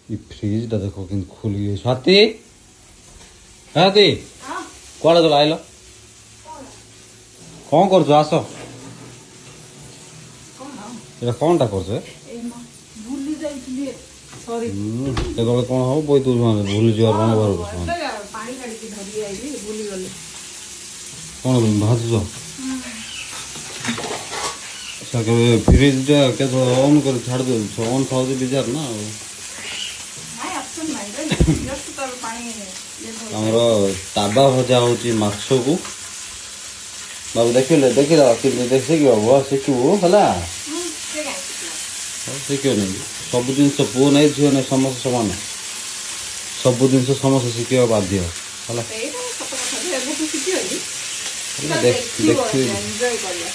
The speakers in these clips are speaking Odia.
ଏ ଫ୍ରିଜଟା ଦେଖ କେମିତି ଖୋଲି। ସ୍ୱାତି, ସ୍ୱାତି, କୁଆଡ଼େ ଗଲ? ଆଇଲ, କ'ଣ କରୁଛ? ଆସ। ଏଇଟା କ'ଣଟା କରୁଛ ଏ? ଭୁଲି ଯାଇଥିଲି, ସରି। କେତେବେଳେ କ'ଣ ହବ, ବହି ତୁ ଭୁଲିଯିବ ରଙ୍ଗ ବାହାରକୁ। ପାଣି କାଢିକି ଧରି ଆଇଲି, ଭୁଲିଗଲି। କ'ଣ ଭାଜୁଛ? କେବେ ଫ୍ରିଜଟା କେତେବେଳେ ଅନ୍ କରି ଛାଡ଼ି ଦେଉଛ, ଅନ୍ ଥାଉଛି, ବିଜାର ନା ଆଉ। ନାଇଁ, ଅପସନ୍ ନାହିଁ, ଜଷ୍ଟ ତାର ପାଣି ଇଏ। ଆମର ତାବା ଭଜା ହଉଛି ମାଛକୁ। ବାବୁ, ଦେଖିଲେ, ଦେଖିଲ କେମିତି? ଦେଖ, ଶିଖିବ ବାବୁ, ଶିଖିବୁ ହେଲା। ସେ କାହିଁ ଶିଖିବ? ହଉ, ଶିଖିବ ନାଇଁ। ସବୁ ଜିନିଷ ପୁଅ ନାହିଁ, ଝିଅ ନାହିଁ, ସମସ୍ତେ ସମାନ। ସବୁ ଜିନିଷ ସମସ୍ତେ ଶିଖିବା ବାଧ୍ୟ ହେଲା। ସେଇଟା ସତ କଥା ଯେ ଏବେଠୁ ଶିଖିବନି। ହେଲା, ଦେଖ, ଦେଖିବି। ଏନ୍ଜୟ କରିବା।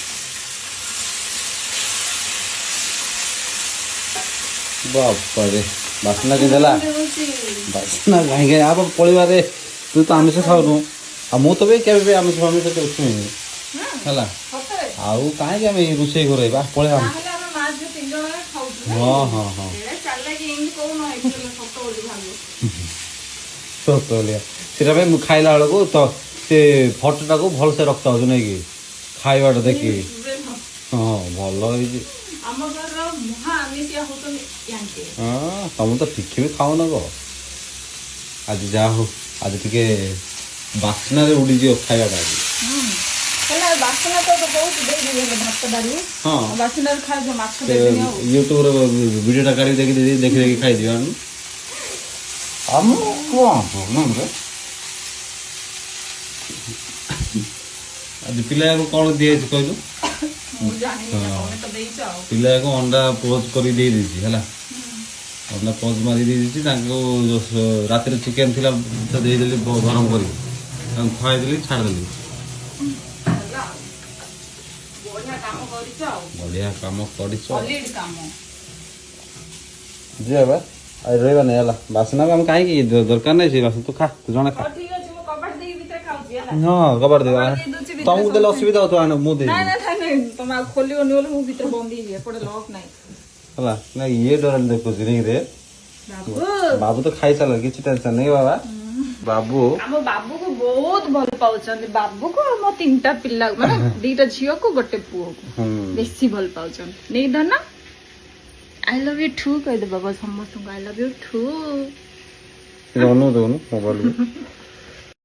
ବାପାରେ, ବାସ୍ନା କେମିତି ହେଲା! ବାସ୍ନା କାହିଁକି ଆଉ ପଳେଇବାରେ। ତୁ ତ ଆମିଷ ଖାଉନୁ, ଆଉ ମୁଁ ତ ବି କେବେ ବି ଆମିଷ ଫାମିଷ କେବେ ଛୁଇଁନି ହେଲା। ସତରେ? ଆଉ କାହିଁକି ଆମେ ଏଇ ରୋଷେଇ ଘରେ ବା ପଳେଇବା ଆମେ। ତାହେଲେ ଆମେ ମା ଝିଅ ତିନି ଜଣ ଖାଉଛୁ। ହଁ। ସେଇଟା ଚାଲାକି, ଏମିତି କହୁନ, ହେଇଥିଲେ ସତ ବୋଲି ଭାବିବ। ସତ ବୋଲିଆ ସେଟା ପାଇଁ ମୁଁ ଖାଇଲା ବେଳକୁ ତ ସେ ଫଟୋଟାକୁ ଭଲସେ ରଖିଥାଉଛି ନାଇଁ କି, ଖାଇବାଟା ଦେଖିକି। ହଁ, ଭଲ ହେଇଛି। ଆମ ଘରର ମହା ଆମିଷିଆ ହଉଛନ୍ତି ୟାଙ୍କେ। ହଁ, ତମେ ତ ଟିକେ ବି ଖାଉନ ଗୋ। ଆଜି ଯାହା ହଉ, ଆଜି ଟିକେ ବାସ୍ନାରେ ଉଡ଼ିଯିବ ଖାଇବାଟା ଆଜି। ହେଲେ ବାସନା ତ ବହୁତ ଦେଇଦେବି, ହେଲେ ଭାତ ଡାଲି ହଁ। ବାସନାରେ ଖାଇବ, ମାଛ ଦେବିନି ଆଉ। ୟୁଟ୍ୟୁବରେ ଭିଡ଼ିଓଟା କାଢ଼ିକି ଦେଖି ଦେଖି ଦେଖି ଖାଇଦିଅ। ଆମ କ'ଣ ପ୍ରୋବ୍ଲେମ୍ ରେ? ଆଜି ପିଲାକୁ କ'ଣ ଦିଆଯାଇଛି କହିଲୁ? ମୁଁ ଜାଣିନି, ତମେ ତ ଦେଇଛ ଆଉ। ପିଲାକୁ ଅଣ୍ଡା ପୋଜ କରି ଦେଇ ଦେଇଛି ହେଲା, ଅଣ୍ଡା ପୋଜ ମାରି ଦେଇଦେଇଛି ତାଙ୍କୁ। ଯୋଉ ରାତିରେ ଚିକେନ ଥିଲା ତ ଦେଇଦେଲି, ଗରମ କରି ତାଙ୍କୁ ଖୁଆଇଦେଲି, ଛାଡ଼ିଦେଲି। ହେଲା ଆଉ। ବଢିଆ କାମ କରିଛ ଆଉ। ବଢିଆ କାମ କରିଛ। ସଲିଡ କାମ। ଯିବା ବା, ଆଜି ରହିବା ନାଇଁ ହେଲା। ବାସନା ବି ଆମେ କାହିଁକି ଦରକାର ନାହିଁ ସେ ବାସନା। ତୁ ଖା, ତୁ ଜଣେ ଖା। ହଉ, ଠିକ ଅଛି, ମୁଁ କବାଟ ଦେଇକି ଭିତରେ ଖାଉଛି ହେଲା। ହଁ, କବାଟ ଦେବା। କବାଟ ଦେଇ ଦଉଛି ଭିତରେ। ତମକୁ ଦେଲେ ଅସୁବିଧା ହଉଥିବ, ଆଣ ମୁଁ ନାଇଁ। ଦେଇଦେବି। ନାଇଁ ନାଇଁ ନାଇଁ, ତମେ ଆଉ ଖୋଲିବନି ବୋଲି ମୁଁ ଭିତରେ ବନ୍ଦ ହେଇଯିବି, ଏପଟେ ଲକ୍ ନାହିଁ। ହେଲା ନା, ଇଏ ଡରାଲି ଦେଖୁଛି ନାଇଁ ରେ? ବାବୁ। ବାବୁ ତ ଖାଇସାରିଲା, କିଛି ଟେନସନ ନାଇଁ ବାବା, ବାବୁ। ଆମ ବାବୁକୁ ବହୁତ ଭଲ ପାଉଛନ୍ତି, ବାବୁକୁ ଆଉ ମୋ ତିନିଟା ପିଲା, ମାନେ ଦିଟା ଝିଅକୁ ଗୋଟେ ପୁଅକୁ ବେଶୀ ଭଲ ପାଉଛନ୍ତି। ନେଇ ଧନ, I love you too କହିଦେ ବାବା ସମସ୍ତଙ୍କୁ, I love you too. ଅନଉ, ଦେଖୁନୁ ମୋବାଇଲ।